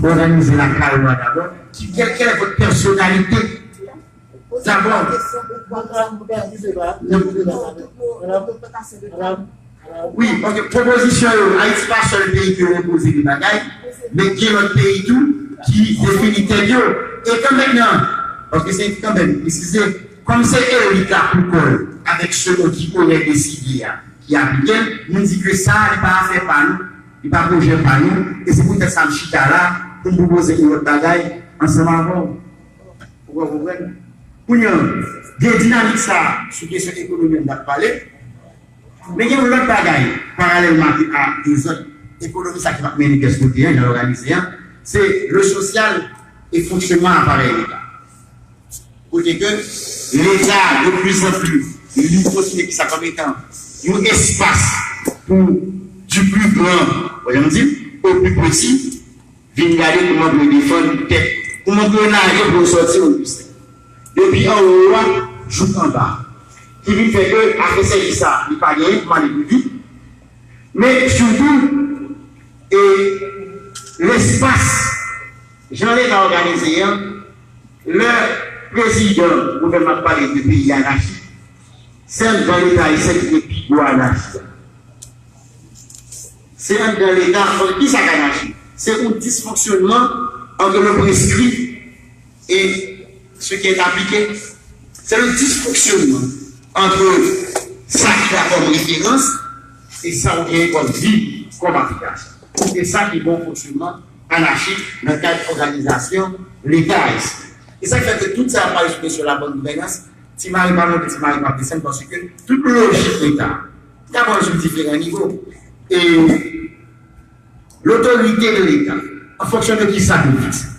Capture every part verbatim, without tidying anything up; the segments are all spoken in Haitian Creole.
Òganize lakay ou a dabò. Ki, quelle, quelle est votre personnalité? Dabò. Wi, paske pwopozisyon yo, Ayiti pa sèl peyi ki repoze de bagay, men gen lòt peyi tou ki defini tèt yo. E kanmenm nan, paske se kanmenm, presize, kòm se elit la pou kò l, avèk selon ki orè deside a, ki aplike l, nou di ke sa, li pa afè pa nou, li pa pwojè pa nou, e se poutèt sa m chita la pou m pwopoze yon lòt bagay ansanm avè w. Ou konprann? Kounye a, gen dinamik sa a sou kesyon ekonomi an n ap pale, men gen yon lòt bagay, paralèlman ak, a dezòd ekonomi sa ki p ap mennen pyès kote an, jan l òganize an, se le sosyal e fonksyonman aparèy Leta. Kote ke Leta, de plus en plus, li konsidere sa kòm etan yon espas pou du plus grand, ou jan m di, au plus petit, vin gade kòman pou yo defann tèt, kòman pou yo naje pou yo sòti Ogistan. Depi anwo a jouk anba. Ki vin fè ke afè sèvis sa, li pa genyen pou m ale pi vit. Men sitou, e lespas, jan Leta òganize an, lè prezidan, gouvènman ap pale de peyi anachi, se anndan Leta ayisyen ki gen pi gwo anachi a. Se anndan Leta, ki sa k anachi? Se yon disfonksyonman entre le prescrit et ce qui est appliqué. C'est le dysfonctionnement entre sa ki la kòm referans e sa ou genyen kòm vi, kòm aplikasyon. Se sa ki bon fonksyonman anachik nan kad òganizasyon Leta ayisyen. E sa k fè ke tout sa ap pale sou kesyon la bonne gouvènans, ti mari pa monte, ti mari pa desann, paske tout lojik Leta, ta pran sou diferan nivo. E lotorite de Leta, an fonksyon de kisa ke l fikse?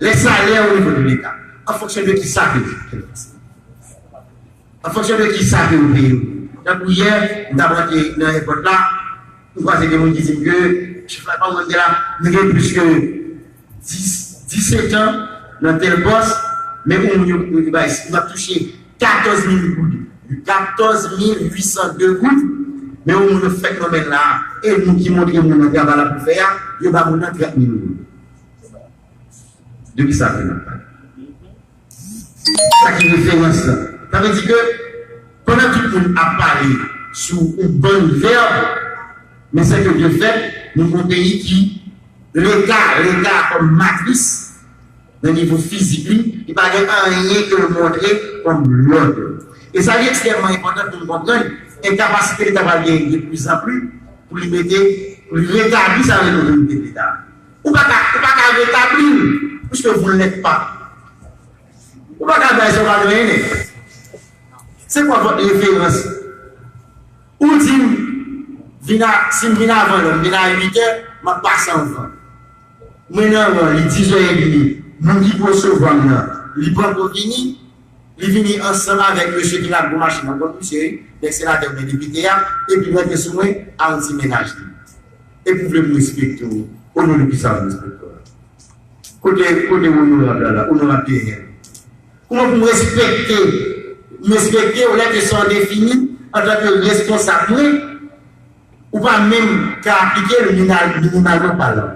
Les salaires au niveau de Leta, an fonksyon de kisa ke l fikse? An fonksyon de kisa ke yo peye yo? Tankou yè, m t ap rantre nan èpòt la, m kwaze de moun ki di m ke chif la pa mwen gen la, nou gen plis ke dis, disèt an nan tèl pòs, men yon moun yo, yo, yo bay, yo ap touche katòz mil goud. Katòz mil uit san de goud, men yon moun yo fèk nonmen l la, e moun ki montre moun nan travay la pou fè a, yo ba moun nan trant mil goud. De kisa ke n ap pale? Sa ki referans lan? Sa vle di ke pandan tout moun ap pale sou yon bann vèb, men se ke de fèt, nou gen yon peyi ki Leta, Leta kòm matris, nan nivo fizik li, li pa gen anyen ke l montre kòm lòd. E sa li ekstrèmman enpòtan pou nou konprann enkapasite Leta pral genyen de plus en plus pou li mete, pou li retabli sa rele otorite de Leta. Ou pa ka, ou pa ka retabli l, puisque vous ne l'êtes pas. Ou pa ka bay sa w pa gen anyen. C'est quoi votre référence? Ou di m, vin a, si m vin avan lè, m vin a uit è, m ap pase anvan. Mwen nan ran, li diz è edmi. Moun ki pou resevwa m nan, li poko vini. Li vini ansanm avèk mesye ki la gwo machin nan kont misye, wi, nèg senatè oubyen depite a, epi l rantre sou mwen a yon ti mennaj li. Epi w vle m respekte w, o non de kisa m respekte w la? Kote, kote onorab la la? Onorab de rien. Kòman pou m respekte, m respekte w lè ke sa w defini antanke responsab mwen, ou pa menm ka aplike l minal-, minimalman palan.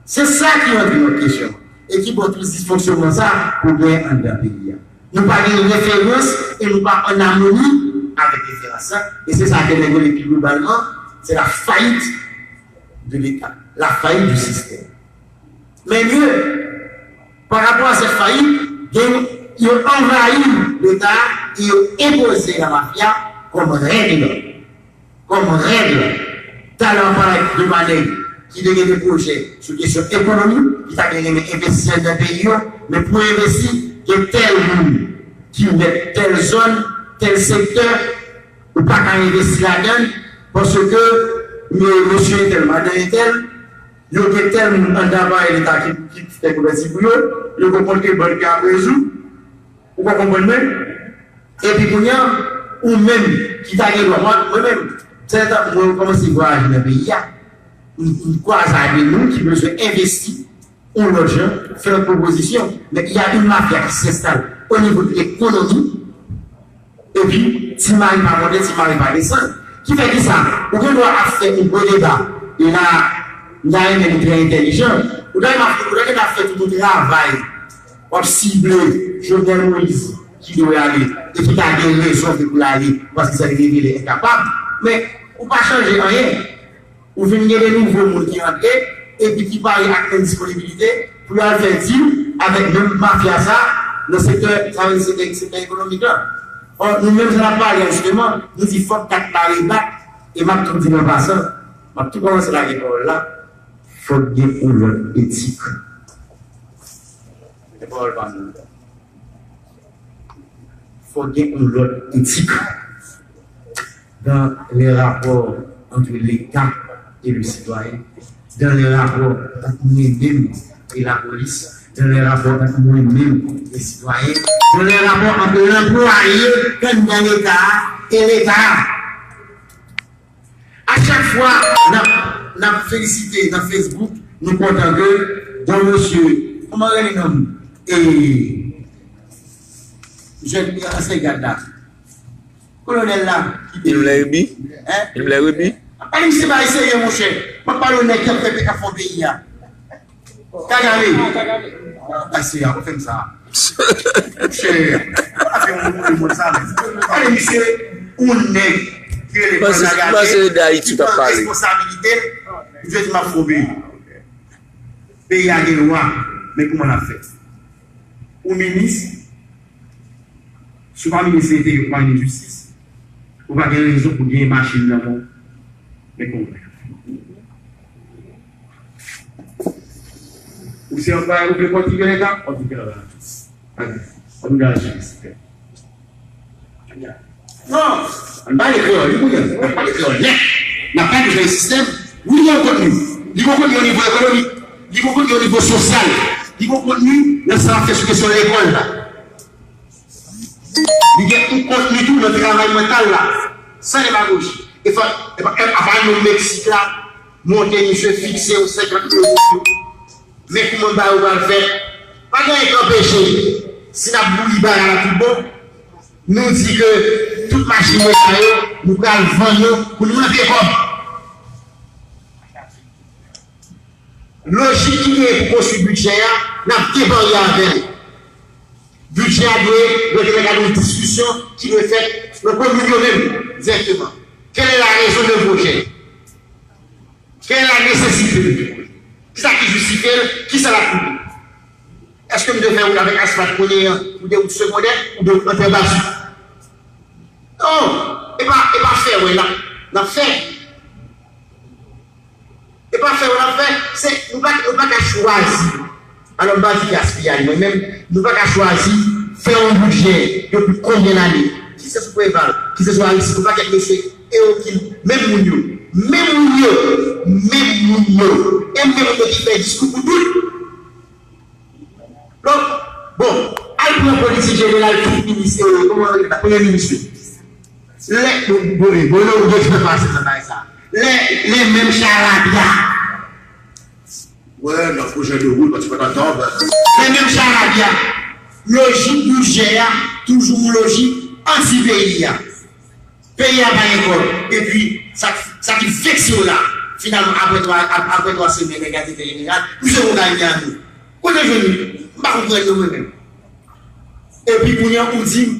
Se sa ki rantre nan kesyon. E ki ba w tout disfonksyonman sa pou gen anndan peyi a. Nou pa gen referans e nou pa ann amoni avèk referans la. E se sa ke nèg yo rele pi globalman, c'est la faillite de l'État, la faillite du système. Men mye, pa rapò a sèt fayit, gen, yo anvayi Leta e yo enpoze lamafya kòm règ, kòm règ. Talè w pale de manèg ki te gen de pwojè sou kesyon ekonomi, ki ta gen renmen envesti anndan peyi yo, men pou envesti, gen tèl moun ki mèt tèl zòn, tèl sektè, ou pa ka envesti ladan l, paske me-, mesye entèl, madan entèl, yo gen tèl moun anndan aparèy Leta ki, ki fè kouvèti pou yo, yo konprann ke bann yo ap rezoud, ou pa konprann mwen? Epi kounye a, ou menm ki ta gen dwa, mwen, mwen menm, se lè mwen kòmanse vwayaje nan peyi a, m, m kwaze ak de moun ki bezwen envesti yon lòt jan, fè lòt pwopozisyon. Men y a une mafia qui s'installe au niveau de l'économie, epi ti mari pa monte, ti mari pa desann. Ki fè ki sa, ou gen dwa ap fè yon gwo deba, e la, M ta renmen nou trè entèlijan. Ou ta renmen, ou ta renmen ap fè tout yon travay. W ap sible Jovenel Moïse ki dwe ale. E ki ta gen rezon pou l ale. Paske sa ki revele enkapab. Men, ou pa chanje anyen. Ou vin gen de nouvo moun ki rantre. Epi ki pare ak menm disponibilite pou yo al fè deal avèk menm mafya sa nan sektè, sa vle di sektè, sektè ekonomik la. Ò, nou menm jan n ap pale an jisteman, nou di fòk kat la rebat. E m ap tou di l an pasan, m ap tou kòmanse lage pawòl la. Fòk gen yon lòt etik. Se pawòl pa m nan. Fòk gen yon lòt etik dans les rapports entre l'État et le citoyen, dans les rapports ant mwen menm e lapolis, dans les rapports ant mwen menm e sitwayen, dans les rapports ant anplwaye k anndan Leta a e Leta a. A chak fwa n ap, n ap felisite nan Facebook, nou kontan ke bon mesye, kòman rele non l? E, jèn ansyen gad la. Kolonèl la ki te Imler Ruby. Hein? Imler Ruby. Pale misye bagay serye, monchè. M ap pale yon nèg k ap fè, k ap fè peyi a. Kagame. Pase a, ou fè m sa. Monchè, pa fè yon moun moun sa, men. Pale misye, yon nèg ki rele Paul Kagame, ki pran responsabilite l, misye di m ap fè yon peyi. Peyi a gen lwa, men kòman l ap fèt? Ou minis, si w pa minis enteryè, ou pa minis jistis, ou pa gen rezon pou gen machin nan men w. Men kòman w fè? Ou se yon bagay ou vle kontribye Leta, kontribye nan lajistis. Ann gade sou sistèm. Non, ann pale kreyòl, wi, kounye a. Ann pale kreyòl nèt. N ap pale de sistèm. Wi, li gen yon kontni. Li gen yon kontni o nivo ekonomik. Li gen yon kontni o nivo sosyal. Li gen yon kontni nan sa l ap fè sou kesyon lekòl la. Li gen yon kontni tou nan travay mantal la. San demagoji. E fò, e pa, e pa, apa nou Meksik la, monte misye fikse yon senkant mil goud. Men kòman bagay yo pral fèt? Pa gen anyen k anpeche, si n ap bouyi bagay la tout bon, nou di ke tout machin yo sa yo, nou pral vann yo pou nou rantre kòb. Lojik ki genyen pou konstwi bidjè a, n ap demarye avè l. Bidjè a dwe rantre nan kad yon diskisyon ki dwe fèt nan komin yo menm, dirèkteman. Quelle est la raison de projet? Quelle est la nécessité de ce projet? Kisa ki jistifye l? Kisa l ap koute? Èske m dwe fè wout avèk asfalt kounye a, ou de wout segondè, ou de wout antèbazi? Non, e pa, e pa fè wè n ap, n ap fè. E pa fè w ap fè, se, nou pa, nou pa ka chwazi. Alò, m pa di gaspiyaj, mwen menm, nou pa ka chwazi fè yon bidjè depi konbyen lane. Kiseswa Preval, kiseswa Aristide, yon pakèt mesye, e yo ki, menm moun yo, menm moun yo, menm moun yo, e menm moun yo ki fè diskou pou tout. Donk, bon, al pran politik jeneral tout minis, e, kòman yo rele sa, premye minis yo. Lè, bon, bon, bon, bon, non, ou dwe fè pase nan bagay sa. Lè, lè menm charabya. Wè, nan pwojè de wout, paske pa t ap. Lè menm charabya. Lojik bidjè a, toujou yon lojik anti peyi a. Peyi a pa gen kòb. Epi, sa, sa ki vekse w la, finalman, apre twa, ap-, apre twa semèn, nèg la te fè jeneral, misye yon Miami. Kote l jwenn li? M pa konprann yo, mwen menm. Epi kounye a ou di m,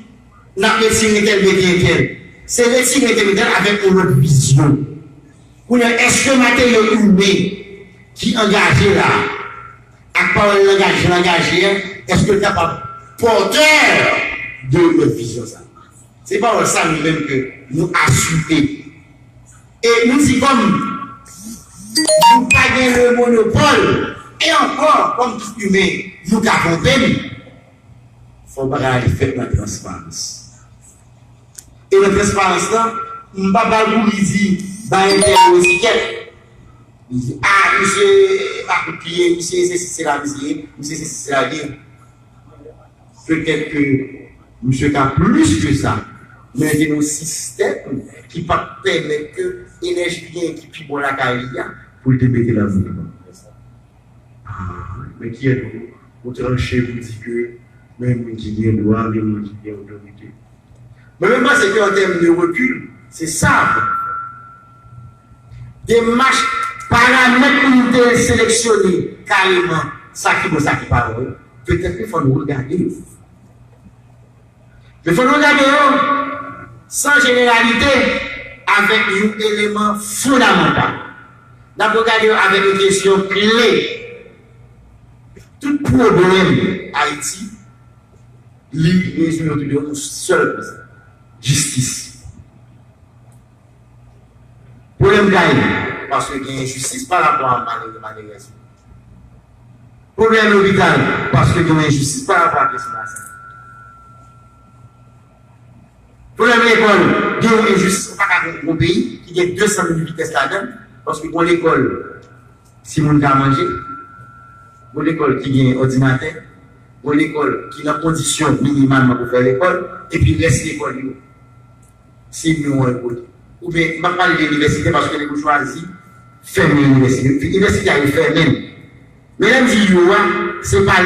n ap retire entèl, mete entèl. Se retire entèl, mete entèl avèk yon lòt vizyon. Kounye a, èske materyo imen ki angaje la, ak pawòl langaj, langaje a, èske l kapab pòtè de yon lòt vizyon sa? Se pawòl sa nou menm ke nou asime. E nou di kòm nou pa gen le monopòl, e ankò, kòm tout imen, nou ka twonpe n, fò bagay la fèt nan transparans. E nan transparans lan, m pa pral kouri di, bay entèl yon etikèt. Li di, a, misye pa kout pye, misye sesi, sela, misye, misye sesi, sela, li ye. Petèt ke misye ka plis ke sa, men gen yon sistèm ki p ap pèmèt ke enèji ki genyen ki pi bon lakay li a, pou l te mete l an mouvman. Ah, men kiyès ou, ou tranche pou di ke men moun ki gen dwa, men moun ki gen otorite. Mwen menm panse ke an tèm de rekil, se sa. Demach Paramèt pou nou te seleksyone kareman sa ki bon, sa ki pa bon yo, petèt ke fò nou regade yo. Men fò nou regade yo san jeneralite, avèk yon eleman fondamantal. N ap regade yo avèk yon kesyon kle. Tout pwoblèm Ayiti, li rezime otou de yon sèl konsèp: jistis. Pwoblèm kay, paske gen enjistis pa rapò a malere, malerèz yo. Pwoblèm lopital, paske gen yon enjistis pa rapò a kesyon lasante. Pwoblèm lekòl, gen yon enjistis, ou pa ka gen yon peyi ki gen de san mil vitès ladan l, paske gen lekòl, si moun ka manje, gen lekòl ki gen òdinatè, gen lekòl ki nan kondisyon minimalman pou fè lekòl, epi rès lekòl yo, se myon an yo pote. Oubyen, m ap pale de inivèsite paske nèg yo chwazi fèmen inivèsite. Inivèsite a yo fèmen l. Men lè m di yo a, se pa